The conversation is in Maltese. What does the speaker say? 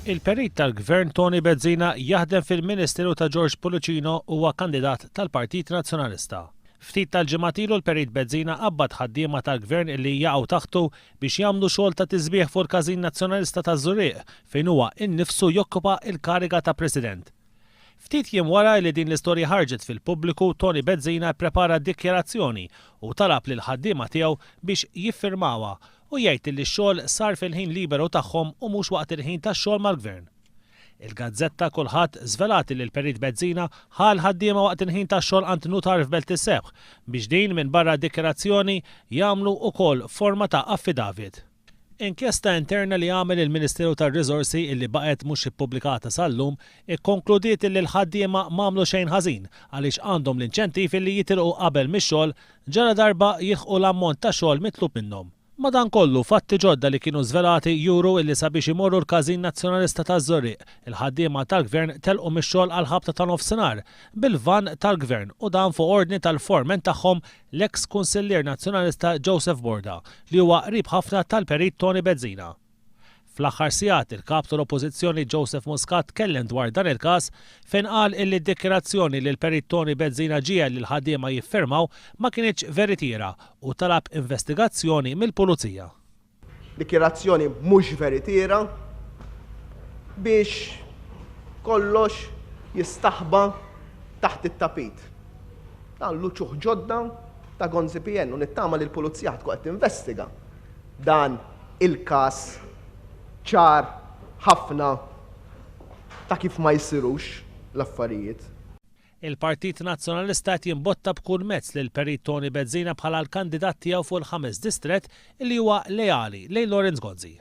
Il-Perit tal-Gvern Toni Bezzina jaħdem fil-Ministeru ta' George Pullicino u huwa kandidat tal-Partit Nazzjonalista. Ftit tal-ġimgħat ilu l-Perit Bezzina qabbad ħaddiema tal-Gvern li jaqgħu taħtu biex jagħmlu xogħol ta' tisbiħ fuq il-Każin Nazzjonalista taż-Żurrieq fejn huwa innifsu jokkupa l-kariga ta' President. Ftit jiem wara li din l-istorja ħarġet fil-pubbliku, Toni Bezzina pprepara dikjarazzjoni u talab lill-ħaddiema tiegħu biex jiffirmawha u jgħid li x-xogħol sar fil-ħin liberu tagħhom u mhux waqt il-ħin tax-xogħol mal-Gvern. Il-gazzetta Kulħadd żvelat li l-Perit Bezzina ħa l-ħaddiema waqt il-ħin tax-xogħol għand nutar f'Belt is-Sebħ biex din minbarra dikjarazzjoni jagħmlu ukoll forma ta' affidavit. Inkjesta interna li għamel il-Ministeru tar-Riżorsi illi baqgħet mhux ippubblikata sal-lum ikkonkludiet illi l-ħaddiema m'għamlu xejn ħażin għaliex għandhom l-inċentiv illi jitilqu qabel mix-xogħol ġaladarba jilħqu l-ammont ta' xogħol mitlub minnhom. Madankollu, fatti ġodda li kienu żvelati juru illi sabiex imorru l-Każin Nazzjonalista taż-Żurrieq, il-ħaddiema tal-Gvern telqu mix-xogħol għall-ħabta ta' nofsinhar bil-vann tal-Gvern u dan fuq ordni tal-foreman tagħhom l-eks Kunsillier Nazzjonalista Joseph Borda, li huwa qrib ħafna tal-Perit Toni Bezzina. Fl-aħħar sigħat, il-Kap tal-Oppożizzjoni Joseph Muscat tkellem dwar dan il-każ fejn qal illi d-dikjarazzjoni li l-Perit Toni Bezzina ġiegħel lill-ħaddiema jiffirmaw ma kinitx veritiera u talab investigazzjoni mill-Pulizija. Dikjarazzjoni mhux veritiera biex kollox jistaħba taħt it-tapit. Dan l-uċuħ ġodda ta' Gonzi PN u nittama li l-Pulizija tkun qed tinvestiga dan il-każ ċar ħafna ta' kif ma jsirux l-affarijiet. Il-Partit Nazzjonalista qed jimbotta b'kull mezz lill-Perit Toni Bezzina bħala l-kandidat tiegħu fuq il-ħames distrett li huwa leali lejn Lawrence Gonzi.